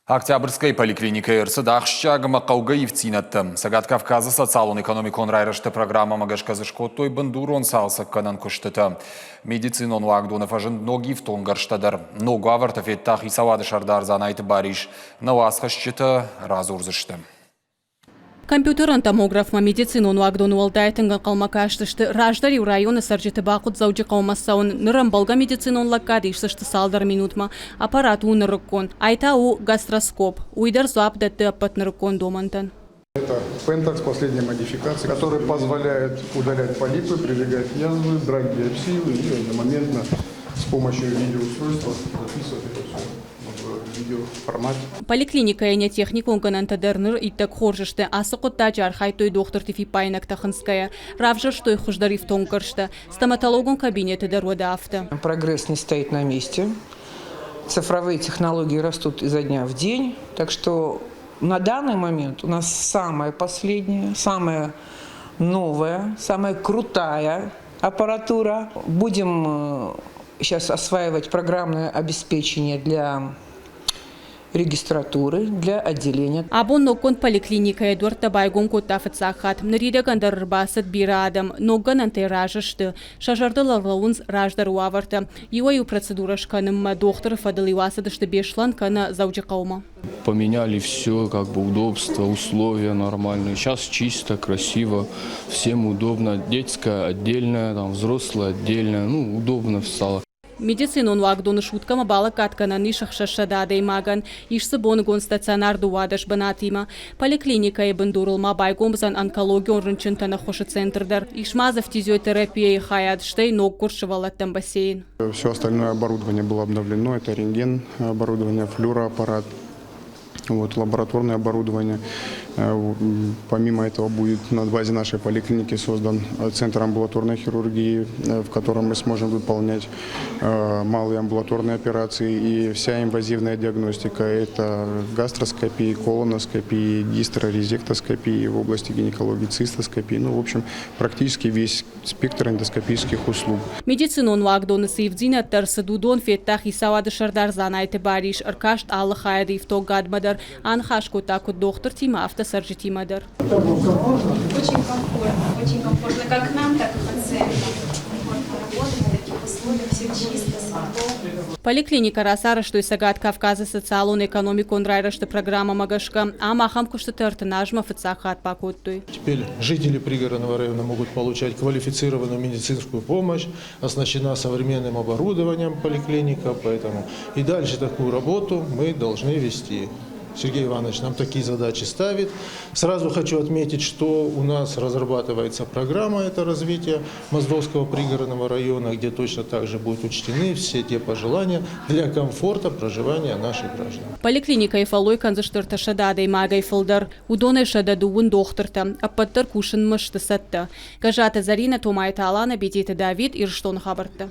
Октябрьскӕйы поликлиникӕйы ӕрцыд ахсджиаг ӕмӕ хъӕугӕ ивддзинӕдтӕ. Цӕгат Кавказы социалон-экономикон райрӕзты программӕмӕ гӕсгӕ дзы скодтой бындурон цалцӕггӕнӕн куыстытӕ. Медицинон уагдоны фӕзынд ног ифтонггӕрзтӕ дӕр. Ног уавӕртӕ федта хицауады сӕрдар Дзанайты Барис. Нӕ уацхӕсджытӕ радзурдзысты. Компьютерон томографмӕ медицинон уагдоны уӕлдай тынг ӕнхъӕлмӕ кастысты. Раздӕр-иу районы цӕрджыты бахъуыд Дзӕуджыхъӕумӕ цӕуын. Ныр ӕмбӕлгӕ медицинон лӕггад исдзысты цалдӕр минутмӕ. Аппарат у нырыккон. Ай та у гастроскоп. Уый дӕр дзуапп дӕтты ӕппӕт нырыккон домӕнтӕн. Это Pentax последней модификации, который позволяет удалять полипы, прижигать язвы, брать биопсию и одномоментно с помощью видеоустройства записывать это все в видеоформате. Поликлиникӕйы нӕ техникон гӕнӕнтӕ дӕр ныр иттӕг хорз сты. Ацы хъуыддаджы архайдтой дохтырты фиппаинӕгтӕ хынцгӕйӕ. Равзӕрстой хуыздӕр ифтонггӕрзтӕ. Стоматологон кабинеты дӕр уӕдӕ афтӕ. Прогресс не стоит на месте. Цифровые технологии растут изо дня в день. Так что на данный момент у нас самая последняя, самая новая, самая крутая аппаратура. Будем сейчас осваивать программное обеспечение для регистратуры, для отделения. Абон ноггонд поликлиникӕйы дуӕрттӕ байгом кодта фыццаг хатт. Ныридӕгӕн дӕр ӕрбацыд бирӕ адӕм. Ног гӕнӕнтӕй разы сты. Сӕ зӕрдыл ӕрлӕууынц раздӕры уавӕртӕ. Иуӕй-иу процедурӕ скӕнынмӕ дохтыры фӕдыл-иу ацыдысты Беслӕн кӕнӕ Дзӕуджыхъӕумӕ. Поменяли все, как бы удобства, условия нормальные. Сейчас чисто, красиво, всем удобно. Детская отдельная, там, взрослая отдельная. Ну, удобно стало. Медицинон уагдоны суткӕмӕ балӕггад кӕнӕн ис 600 адӕймагӕн. Ис дзы боныгон стационар 12 бынатимӕ. Поликлиникӕйы бындурыл ма байгом уыдзӕн онкологион рынчынтӕн ӕххуысы центр дӕр. Ис ма дзы фтизиотерапияйы хайад, стӕй ноггуырд сывӕллӕттӕн бассейн. Все остальное оборудование было обновлено. Это рентген оборудование, флюороаппарат, вот, лабораторное оборудование. Помимо этого будет на базе нашей поликлиники создан центр амбулаторной хирургии, в котором мы сможем выполнять малые амбулаторные операции и вся инвазивная диагностика. Это гастроскопии, колоноскопии, гистерорезектоскопии в области гинекологии, цистоскопии. Ну, в общем, практически весь спектр эндоскопических услуг. Медицинон уагдоны цы ивддзинӕдтӕ ӕрцыд, уыдон федта хицауады сӕрдар Дзанайты Барис. Ӕркаст алы хайады ифтонгадмӕ дӕр, аныхас кодта куыд дохтыртимӕ, афтӕ цӕрджытимӕ дӕр. Очень комфортно, очень комфортно как нам, так и пациентам. Комфортно работать в таких условиях, все чисто, светло. Поликлиникӕ рацарӕзтой Цӕгат Кавказы социалон-экономикон райрӕзты программӕмӕ гӕсгӕ. Ам ахӕм куыстыты 30 азмӕ фыццаг хатт бакодтой. Теперь жители пригородного района могут получать квалифицированную медицинскую помощь, оснащена современным оборудованием поликлиника, поэтому и дальше такую работу мы должны вести. Сергей Иванович нам такие задачи ставит. Сразу хочу отметить, что у нас разрабатывается программа это развитие Моздокского пригородного района, где точно так же будут учтены все те пожелания для комфорта проживания наших граждан. Поликлиникӕйы фӕллой кӕндзысты 300 адӕймагӕй фылдӕр. Уыдонӕй 130 дохтыртӕ. Ӕппӕт дӕр кусынмӕ сты цӕттӕ. Гӕззаты Зӕринӕ, Томайты Алана, Бететы Давид, Ирыстоны хабӕрттӕ.